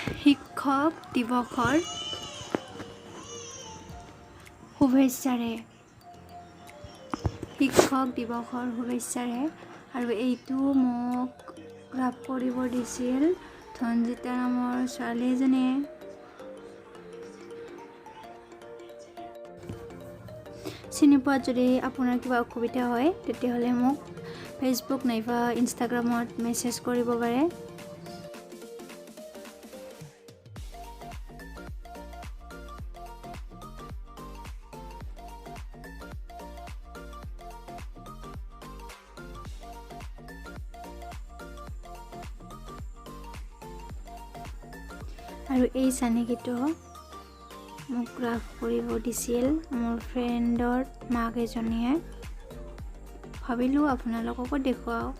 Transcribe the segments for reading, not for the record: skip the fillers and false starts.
শিক্ষক দিৱসৰ শুভেচ্ছাৰে, শিক্ষক দিৱসৰ শুভেচ্ছাৰে। আৰু এইটো মোক ক্ৰাফ্ট কৰিব দিছিল ধনজিতা নামৰ ছোৱালী এজনীয়ে। চিনি পোৱাত যদি আপোনাৰ কিবা অসুবিধা হয়, তেতিয়াহ'লে মোক ফেচবুক নাইবা ইনষ্টাগ্ৰামত মেছেজ কৰিব পাৰে। আৰু এই চানেকিটো মোক ক্ৰাফ্ট কৰিব দিছিল মোৰ ফ্ৰেণ্ডৰ মাক এজনীয়ে। ভাবিলোঁ আপোনালোককো দেখুৱাওঁ।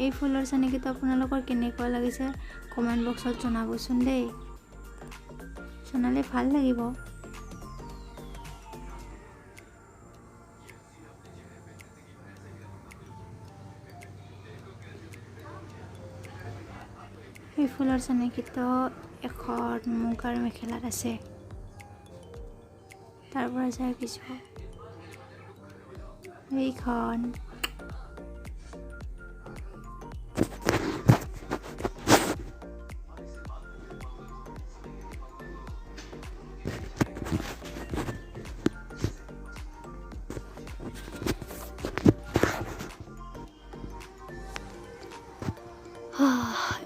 এই ফুলৰ চানেকিটো আপোনালোকৰ কেনেকুৱা লাগিছে কমেণ্ট বক্সত জনাবচোন দেই, জনালে ভাল লাগিব। এই ফুলৰ চানেকিটো এখন মুগাৰ মেখেলাত আছে, তাৰ পৰা চাই কিছু এইখন।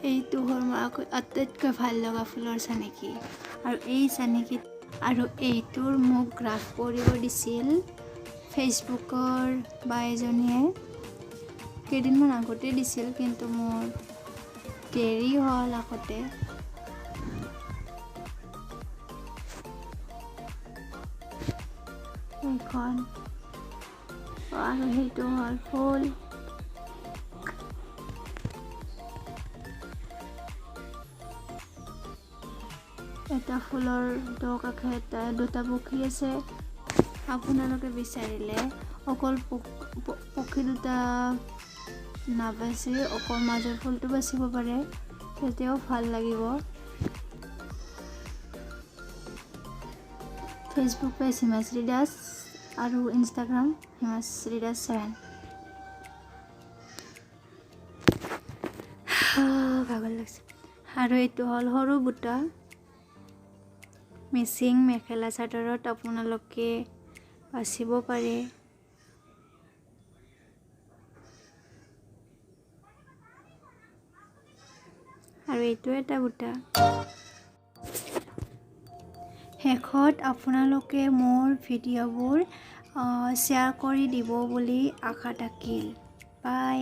এইটো হ'ল মোৰ আকৌ আটাইতকৈ ভাল লগা ফুলৰ চানেকি। আৰু এই চানেকিত আৰু এইটোৰ মোক গ্ৰাফ কৰিব দিছিল ফেচবুকৰ বা এজনীয়ে, কেইদিনমান আগতে দিছিল, কিন্তু মোৰ দেৰি হ'ল আগতে। এইখন আৰু সেইটো হ'ল ফুল। এটা ফুলৰ কাষে এটা দুটা পক্ষী আছে। আপোনালোকে বিচাৰিলে অকল পক্ষী দুটা নাবাচি অকল মাজৰ ফুলটো বাচিব পাৰে, তেতিয়াও ভাল লাগিব। ফেচবুক পেজ হিমাশ্ৰী দাস আৰু ইনষ্টাগ্ৰাম হিমাশ্ৰী দাস 7। ভাগৰ লাগছে। আৰু এইটো হ'ল সৰু বুটা মিচিং মেখেলা চাদৰত আপোনালোকে বাচিব পাৰে। আৰু এইটো এটা বুটা। শেষত আপোনালোকে মোৰ ভিডিঅ'বোৰ শ্বেয়াৰ কৰি দিব বুলি আশা থাকিল। বাই।